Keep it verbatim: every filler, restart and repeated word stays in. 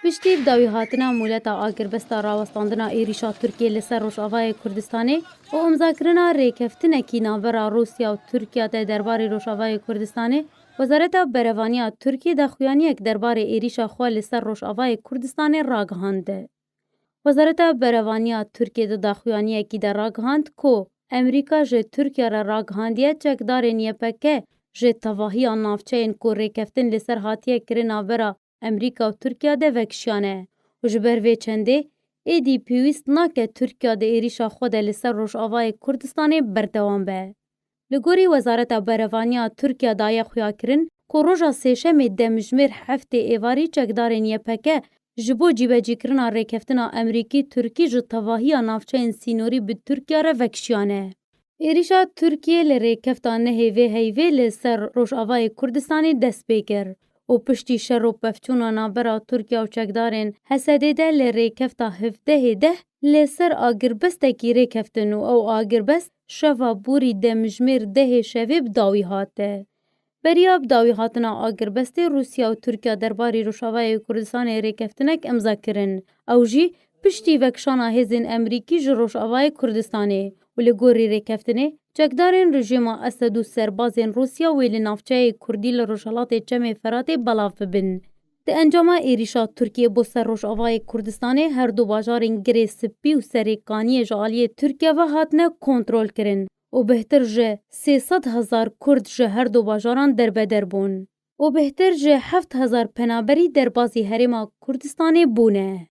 Piştî bi dawî hatina mûleta agirbesta rawestandina êrîşa Tirkiyê li ser Rojavayê Kurdistanê û imzakirina rêkeftinekî navbera Rûsya û Tirkiya de derbarê Rojavayê Kurdistanê, Wezareta Berevaniya Tirkiyê daxuyaniyek derbarê êrîşa xwe li ser Rojavayê Kurdistanê ragihand. Wezareta Berevaniya Tirkiyê di daxuyaniyekî de ragihand ku Amerîka ji Tirkiye re ragihandiye çekdarên Y P G ji tevahiya navçeyên ku rêkeftin li ser hatiye kirin navbera Amerîka û Tirkiye de vekişiyane û ji ber vê çendê êdî pêwîst nake Tirkiye di êrîşa xwe de li ser Rojavayê Kurdistanê berdewam be. Li gorî Wezareta Berevaniya Tirkiye daye xuyakirin ku roja Sêşemê demjimêr heftê êvarî çekdarên Y P G ji bo cîbecîkirina rêkeftina Amerîkî-Tirkî ji tevahiya navçeyên sînorî bi Tirkiye re vekişiyane. Êrîşa Tirkiyê li rêkefta nehê vê heyvê li ser Rojavayê Kurdistanê dest pê kir û piştî şer û pevçûna navbera Tirkiye û çekdarên H S D'ê de li rêkefta hevdehê deh li ser agirbestekî rêkeftin û ew agirbest şeva borî demjimêr dehê şevê bi dawî hate. Beriya bi dawî hatina agirbestê Rûsya û Tirkiya derbarê Rojavayê Kurdistanê rêkeftinek imza kirin. Ew jî piştî vekişana hêzên Amerîkî ji Rojavayê Kurdistanê û li gorî rêkeftinê çekdarên rejîma Esed û serbazên Rûsya wê li navçeyê Kurdî li rojhilatê Çemê Feratê belav bibin. Di encama êrîşa Tirkiyê bo ser Rojavayê Kurdistanê her du bajarên Girê Spî û Serê Kaniyê ji aliyê Tirkiye ve hatine kontrolkirin û bêhtir ji sê sed hezar Kurd ji her du bajaran derbeder bûn û bêhtir ji heft hezar penaberî derbazî Herêma Kurdistanê bûne.